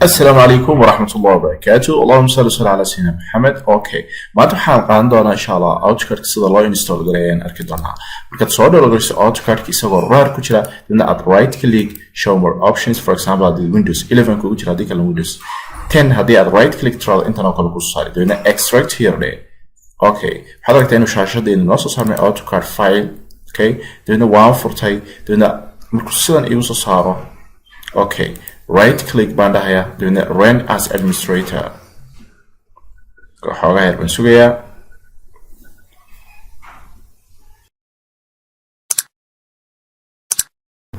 Asalaamu calaykum waraxmat ullahi wabarakaatu. Allahuma salli sal calaa sayidina Maxamed. Okay, maanta waxaan qaadan doonaa, insha Allah, AutoCAD sida loo install gareeyaan arki doonaa. Markaad soo download garayso AutoCAD isagoo RAR ku jira, dibna aad right click, show more options. For example, haddii Windows 11 kugu jira, haddii kale Windows 10, haddii aad right click tiraado, intan oo kale kusoo saari. Dibna extract here dhe. Okay, waxaad aragtaa inuu shaashadeena noo soo saarnay AutoCAD file. Okay, dibna waan furtay. Dibna markuu sidan igu soo saaro, okay, right click baan dhahayaa, dibna run as administrator. Xoogaa yar baan sugayaa.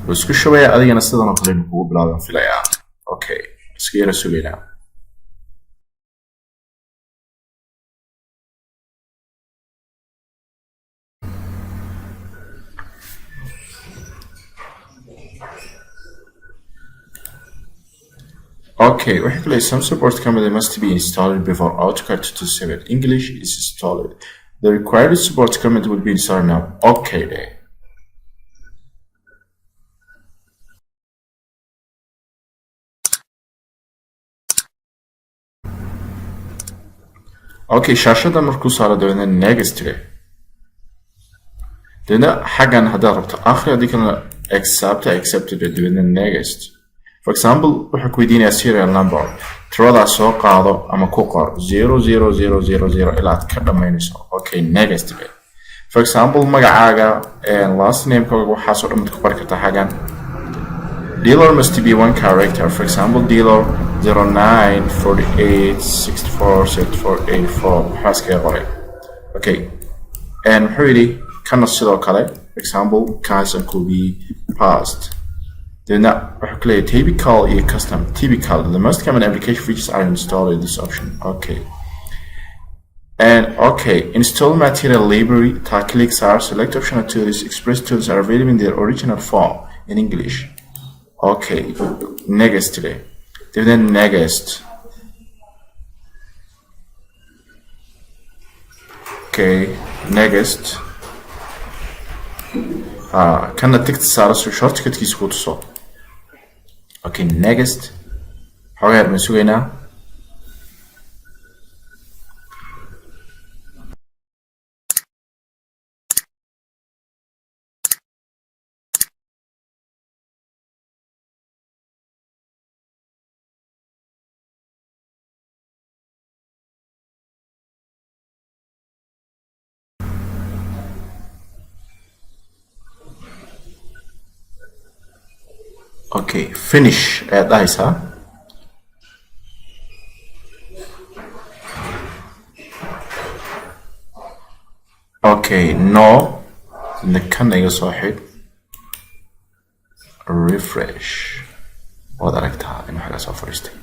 Wuu isku shubayaa, adigana sidan oo kale inuu kugu bilaabaan filayaa. Okay, iska yara sugaynaa. Okay, waxay ku leeyahay some support company must be installed before AutoCAD 227 English is installed. The required support command will be installed now. Okay de. Okay, shaashada markuu saaro, dabeedna next dhe. Dabeedna xaggan haddaad rabto akhri, haddii kalena accept, accepted, dabeedna next. For example, wuxuu ku weydiinayaa serial number. Tiradaa soo qaado ama ku qor 00000 ilaa aad ka dhammaynayso. Okay, next dhe. For example, magacaaga, last namekaaga, waxaasoo dhan baad ku qori kartaa xaggan. Dealer must be one character. For example, dealer 09 48 64 74 84, waxaa iskaga qoray. Okay, and muxuu yidhi kana sidoo kale? For example, kaasaan copy paste. Dabeedna wuxuu ku leeyahay typical iyo custom. Typical, the most common application features are installed in this option. Okay, and okay, install material library, taa click saar, select optional tools. Express tools are available in their original form in English. Okay, next today. Dabeedna next. Okay, next. Ah, kana tickta saara si shortcutkiisa ku tuso. Okay, next. Xoogaa yar baan sugaynaa. Okay, finish ayaad dhahaysaa. Okay, no, kana iga soo xidh. Refresh. Waad aragtaa inuu xagaa soo fadhiistay.